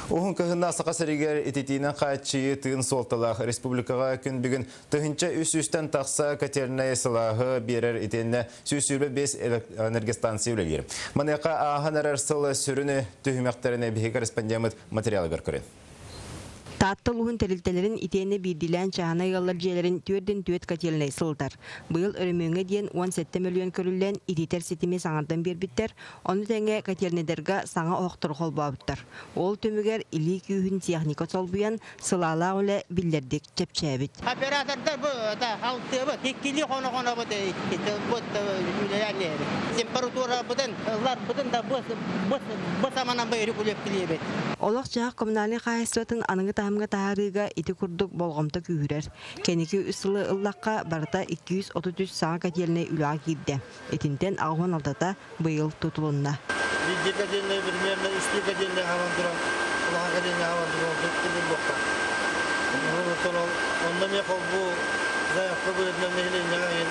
Уһун кыһынна Саха сиригэр ититиинэн хааччыйыы тыын суолталаах республикаҕа күн бүгүн 1300-тэн тахса котельнай сылааһы биэрэр итиэннэ 125 энергостанция үлэлиир. Маныаха ааһан эрэр сыл сүрүн түһүмэхтэрин биһиги корреспондеммыт материалыгар көрүн. Таатта улууһун тэрилтэлэрин итиэннэ биирдиилээн чааһынай ыаллар дьиэлэрин түөрдүн түөрт котельнай сылытар. Быйыл өрөмүөҥҥэ диэн 17 мөлүйүөн көрүллэн ититэр ситими саҥардан биэрбиттэр, ону тэҥэ котельнайдарга саҥа оһохтору холбообуттар. Ол түмүгэр илии күүһүн техника солбуйан, сылаалаах үлэ биллэрдик чэпчээбит. Оператордар бу алтыабыт, иккилии хоно-хонобут бу үлэлээн иһэбит. Температурабытын, ылларбытын да бу саманан бу регулировкилиэбит. Олох-дьаһах коммунальнай хаһаайыстыбатын аныгы таһымҥа таһаарыыга ити курдук болҕомто күүһүрэр. Кэнники үс сылы ыллахха, барыта 233 саҥа котельнай үлэҕэ киирдэ. Итинтэн 86-та быйыл тутулунна. Биирдии котельнай примерно үстүү котельнай хабан туран, улахан котельнай хабан туран тутуллуохтаах. Онно эмиэ холбуу заявка быһыытынан нэһилиэнньэҕэ иһин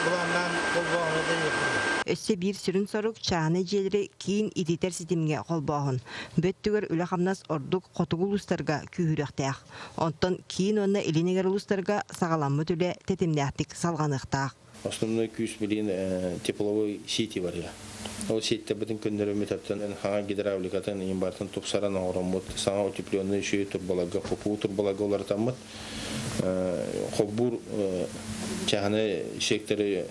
былааннаан холбооһуну тэрийиэхпит. Өссө биир сүрүн сорук чааһынай дьиэлэри киин ититэр ситимҥэ холбооһун. Бөттүгэр үлэ-хамнас ордук хотугу улуустарга күүһүрүөхтээх. Оттон киин уонна илин эҥэр улуустарга саҕаламмыт үлэ тэтимнээхтик салҕаныахтаах. Основной күүс билигин тепловой сети барыа. Ол сетьтэрбитин көннөрөммүт хаҥа гидравликатын иин барытын тупсаран оҥороммут, саҥа утепленный үчүгэй турбаларга, хопуу турбаларга уларытаммыт, холбуур чааһынай секторы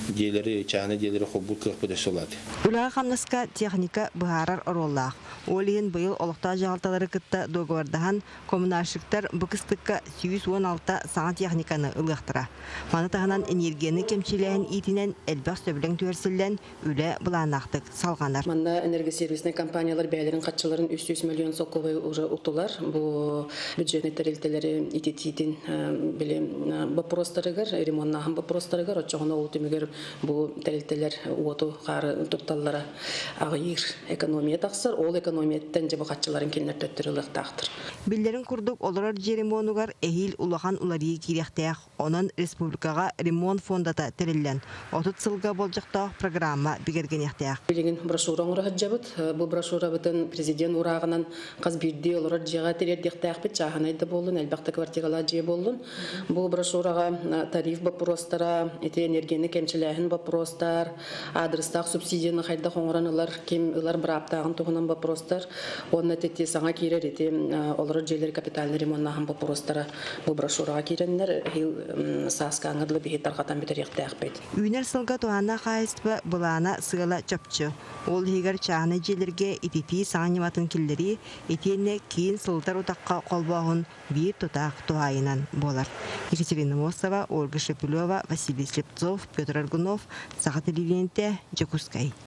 дьиэлэри, чааһынай дьиэлэри холбуур кыахпыт өссө улаатыа. Үлэҕэ-хамнаска техника быһаарар оруоллаах. Ол иһин быйыл олохтоох дьаһалталары кытта дуогабардаһан, коммунальщиктар бу кыстыкка 116 саҥа техниканы ылыахтара. Маны таһынан энергияны кэмчилээһин иитинэн элбэх сөбүлэҥ түһэрсиллэн, үлэ былааннаахтык салҕанар. Манна энергосервисный компаниялар бэйэлэрин харчыларын 300 миллион солкуобай уже уктулар. Бу бюджетный тэрилтэлэри ититиитин били боппуруостарыгар, ремоннааһын боппуруостарыгар, оччоҕуна ол түмүгэр бу тэрилтэлэр уоту хаары тутталлара аҕыйыыр экономия тахсар, ол экономияттан дьэ бу харчыларын кинилэр төттөрү ылыахтаахтар. Биллэрин курдук, олорор дьиэ ремонугар эһиил улахан уларыйыы киириэхтээх. Онон республикаҕа ремонт фондата тэриллэн, 30 сылга болдьохтоох программа бигэргэниэхтээх. Билигин брошюра оҥоро сылдьабыт. Бу брошюрабытын президент уурааҕынан хас биирдии олорор дьиэҕэ тириэрдиэхтээхпит, чааһынай да буоллун, элбэх да квартиралаах дьиэ буоллун. Бу брошюраҕа тариф боппуруостара, ити энергияны кэмчилээһин боппуруостар, аадырыстаах субсидияны хайдах оҥорон ылар, ким ылар бырааптааҕын туһунан боппуруостар уонна ити саҥа киирэр ити олорор дьиэлэри капитальный ремоннаһын боппуруостара бу брошюраҕа киирэннэр эһиил сааскааҥҥа дылы биһи тарҕатан бүтэриэхтээхпит. Үүнэр сылга туһааннаах хаһаайыстыба былаана сыала чопчу. Ол иһигэр чааһынай дьиэлэргэ ититии саҥа ньыматын киллэрии, итиэннэ киин сылытар утахха холбооһун биир тутаах туһаайынан буолар. Екатерина Мосова, Ольга Шепелева, Василий Слепцов, Петр Аргунов, Саха телевидениетэ, Дьокуускай.